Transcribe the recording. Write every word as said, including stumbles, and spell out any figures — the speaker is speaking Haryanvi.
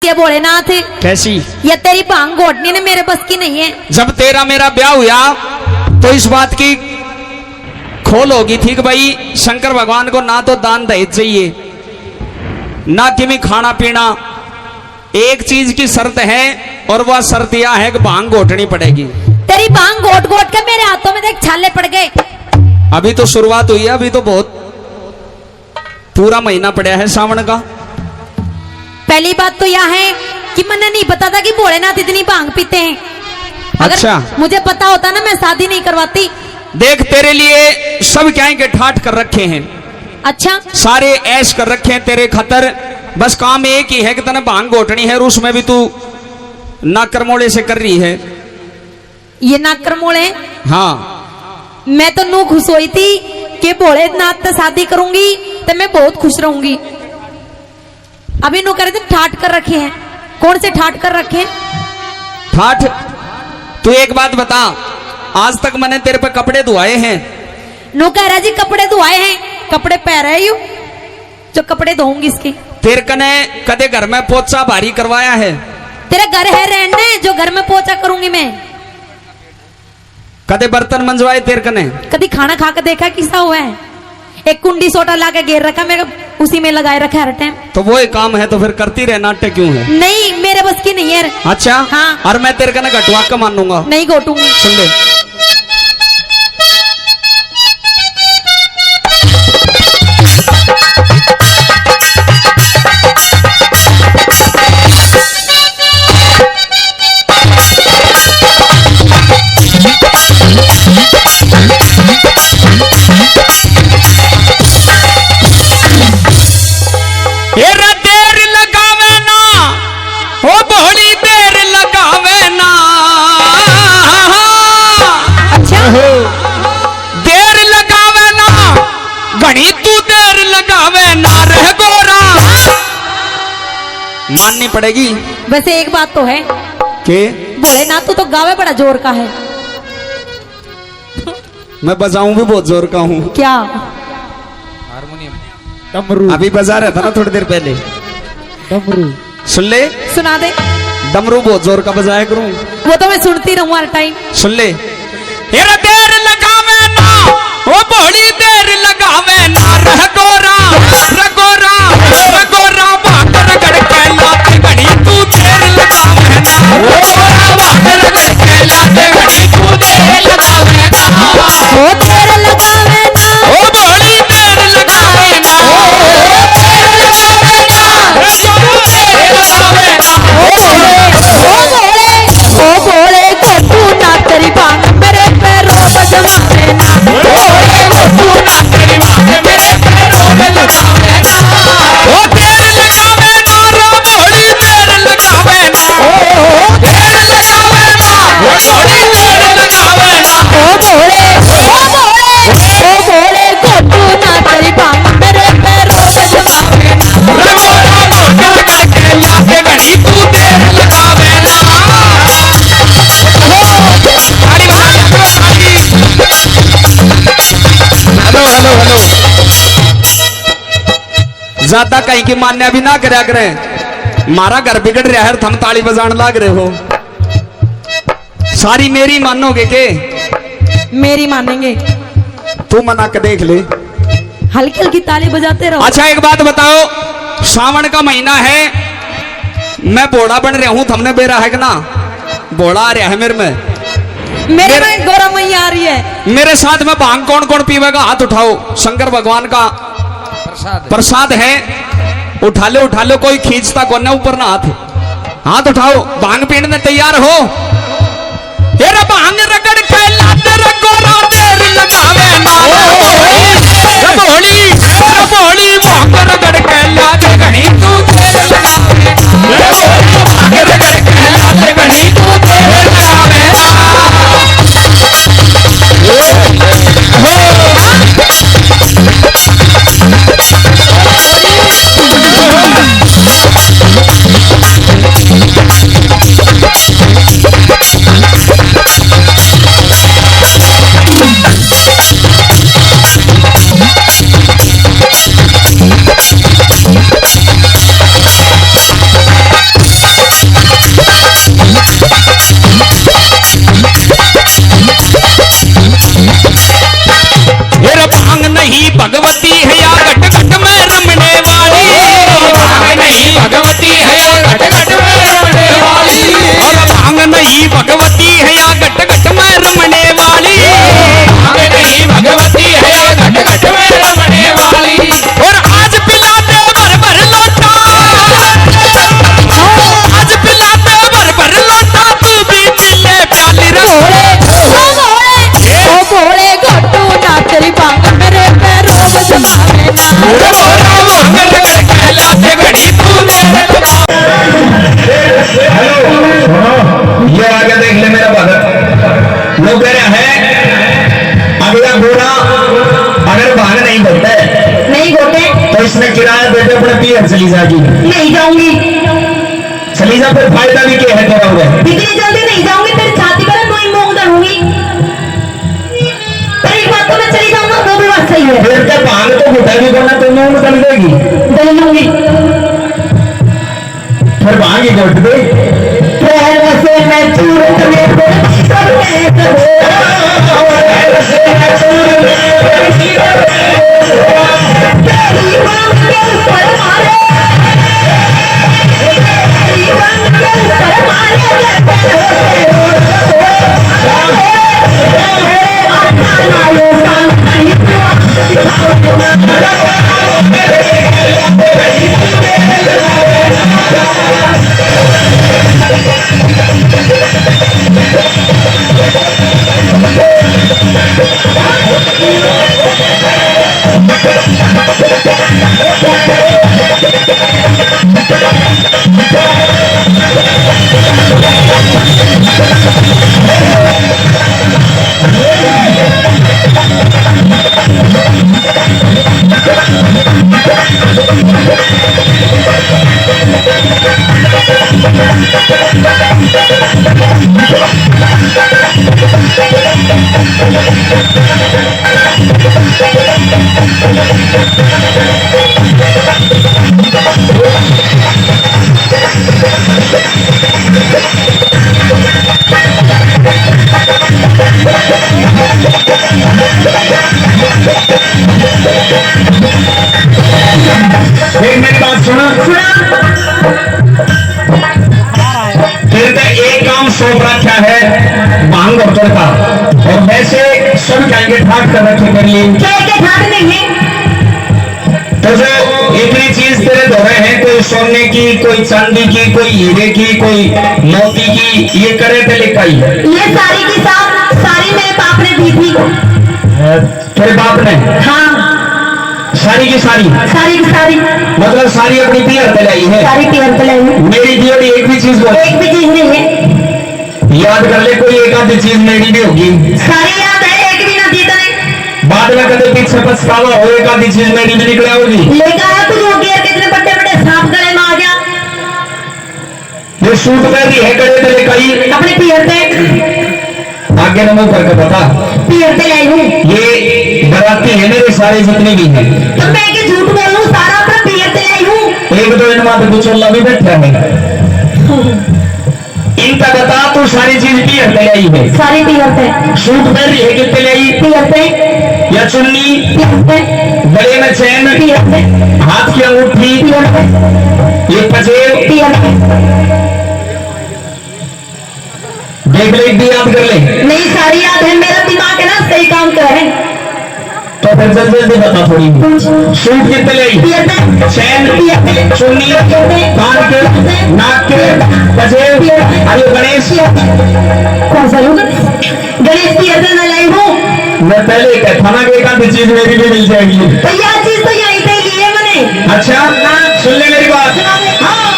ये भोलेनाथ, कैसी? ये तेरी भांग घोटनी ने मेरे बस की नहीं है। जब तेरा मेरा ब्याह हुआ तो इस बात की खोल होगी थी कि भाई शंकर भगवान को ना तो दान दहेज चाहिए, ना किमी खाना पीना। एक चीज की शर्त है और वह शर्त यह है कि भांग घोटनी पड़ेगी। तेरी भांग घोट घोट के मेरे हाथों में देख छाले पड़ गए। अभी तो शुरुआत हुई है, अभी तो बहुत पूरा महीना पड़ा है सावन का। पहली बात तो यह है कि मैंने नहीं पता था कि भोलेनाथ इतनी भांग पीते हैं। अगर अच्छा। मुझे पता होता ना, मैं शादी नहीं करवाती। देख, तेरे लिए सब क्या के ठाट कर रखे हैं। अच्छा। सारे ऐश कर रखे हैं तेरे खातर। बस काम एक ही है कि तने भांग घोटनी है और उसमें भी तू नाकरमोड़े से कर रही है। ये नाकरमोड़े? हाँ। मैं तो नू खुश हुई थी कि भोलेनाथ से शादी करूंगी तो मैं बहुत खुश रहूंगी। अभी नू करे थे ठाट कर रखे हैं। कौन से ठाट कर रखे हैं? ठाट? तू एक बात बता, आज तक मैंने तेरे पे कपड़े धुआए हैं? नू कह रहा जी, कपड़े धुआए हैं, कपड़े पहन रहे यू, जो कपड़े धोऊंगी इसके। तेरे कने कदे घर में पोचा भारी करवाया है? तेरा घर है रहने जो घर में पोचा करूंगी मैं। कदे बर्तन मंजवाए तेरे कने? कदी खाना खा के देखा किसा हुआ है? एक कुंडी सोटा ला के घेर रखा मेरे, उसी में लगाए रखा हर टाइम। तो वो ही काम है, तो फिर करती रहे, नाटक क्यों है? नहीं, मेरे बस की नहीं है। अच्छा? हाँ। और मैं तेरे कने घटवा के मानूंगा। नहीं घोटूंगी। सुन ले। हेरा देर लगावे ना, ओ भोली देर लगावे ना। अच्छा। देर लगावे ना, घणी तू देर लगावे ना रह गोरा। माननी पड़ेगी। वैसे एक बात तो है। के? भोलेनाथ, तू तो गावे बड़ा जोर का है। मैं बजाऊं भी बहुत जोर का हूँ। क्या? हारमोनियम। डमरू। अभी बजा रहा था ना थोड़ी देर पहले। डमरू। सुन ले। सुना दे। डमरू बहुत जोर का बजाया करूं। वो तो मैं सुनती रहूं हर टाइम। सुन ले। हेरा देर लगावे ना, ओ भोली देर लगावे ना, रह गोरा, रह गोरा, रह गोरा, भाग रगड़ के लात घणी तू देर लगावे ना। ओ गोरा, भाग रगड़ के लात घणी तू देर लगावे ना। ओ देर लगावे ना। ओ भोली देर लगावे ना। ओ देर लगावे ना। ओ देर लगावे ना। ओ भोले, ओ भोले, ओ भोले, छोटू ना तेरी बांग मेरे पैरों बजवावे ना। ओ भोले, छोटू ना तेरी बांग मेरे पैरों बजवावे ना। ओ देर लगावे ना रो भोली देर लगावे ना। ओ देर लगावे ना, ओ थोड़ी देर लगावे ना। ओ भोले, ओ भोले, ओ भोले, छोटू ना तेरी बांग मेरे पैरों बजवावे ना। रगो, रगो, रगो, रगो, के घणी तू देर लगावे ना। ओ, ताली बजा दे, ताली। Hello, hello, hello. ज्यादा कहीं की मान्या भी ना करया करे। म्हारा घर बिगड़ रहा है, थम ताली बजाण लाग रहे हो। सारी मेरी मानोगे के? मेरी मानेंगे। तू मना के देख ले। हल्की हल्की ताली बजाते रहो। अच्छा, एक बात बताओ, सावन का महीना है, मैं भोला बन रहा हूँ, थमने बेरा है कि ना? भोला आ रहा है मेरे में। मेरे मेरे में गोरा मैया आ रही है। मेरे साथ में भांग कौन कौन पीवेगा, हाथ उठाओ। शंकर भगवान का प्रसाद है। प्रसाद है, उठा लो, उठा लो, कोई खींचता कोने ऊपर ना हाथ। हाथ उठाओ, भांग पीने ने तैयार हो। तेरा भांग रगड़ के लात रगोरा देर लगावे ना। रबोली, रबोली, भांग रगड़ के लात घणी तू देर लगावे ना। रबोली, भांग रगड़ के लात घणी तू देर लगावे ना। ये आगे देख ले मेरा भगत, लोग कह रहा है, अगला गोरा अगर भांग नहीं घोटे, नहीं घोटे। तो इसने किराया दे दे अपने पीहर चली जाएगी। नहीं जाऊंगी। चली जा, फिर फायदा भी क्या है तेरा उधर? इतनी जल्दी नहीं जाऊंगी, तेरी छाती पर कोई मूंग दड़ूंगी। पर एक बात तो मैं चली जाऊंगा, वो भी बात सही है। फिर क्या भांग तो घुटा भी करना, तो मूंग दल देगी? दल लूंगी। फिर भांग ही घोट दे। प्रेम से मैं चूर करे, सब में करो। प्रेम से मैं चूर करे, तेरी मांग के ऊपर मारे। देख, मेरी बात सुना। सुना। तेरे पे एक काम सौंप रखा है, भांग और तड़का, और वैसे सब कहेंगे ठाट कर रखे मेरे लिए। क्या के ठाट नहीं है? तो जो इतनी चीज तेरे धोरे हैं, कोई सोने की, कोई चांदी की, कोई हीरे की, कोई मोती की, ये करे ते लेकर आई है। ये सारी की सा-, सारी मेरे बाप ने दी थी। तेरे बाप ने? हाँ। सारी की सारी? सारी की सारी। मतलब सारी अपनी पीहर पे लाई है? सारी पीहर पे लाई है। मेरी दियोरी एक भी चीज बोल। एक भी चीज नहीं है। याद कर ले, कोई एक आधी चीज मेरी भी होगी। सारी याद है, एक भी ना दी तने। बाद में कदे पीछे पछतावा हो, एक आधी चीज मेरी भी निकल आओगी। लेकर आया तू वो गेर के इतने बड़े बड़े सांप गले में आ गया। ये सूट पहनी है, गले में लटकाई। अपने पीहर पे। आगे ना मुंह करके बता। पीहर पे लाई हूँ। ये बराती है मेरे सारे जितने भी हैं। तो मैं के झूठ बोलूँ, सारा अपना पीहर पे लाई हूँ। एक दो इन माथे बिचोला भी बैठा है। इनका बता, तू सारी चीज पीहर पे लाई है। सारी पीहर पे। सूट पहन रही है, कितने लाई? पीहर पे। या चुन्नी? पीहर पे। गले में चैन? पीहर पे। हाथ की अंगूठी? पीहर पे। ये पजेब? पीहर पे। देख ले, एक भी याद कर ले। नहीं, सारी याद है, मेरा दिमाग है ना, सही काम करे। तो फिर जल्दी जल्दी बता थोड़ी। सूट कितने ले आई? पीहर पे। चैन? पीहर पे। चुन्नी? पीहर पे। कान के? पीहर पे। नाक के? पीहर पे। अरे गणेश। पीहर पे। कौन सा लोग? गणेश पीहर पे ना लाई हूँ। मैं पहले ही कहता ना कि एक आधी चीज मेरी भी मिल जाएगी। तो यह चीज तो यहीं पे ली है मैंने। अच्छा? हाँ। सुन ले मेरी बात। सुना दे। हाँ।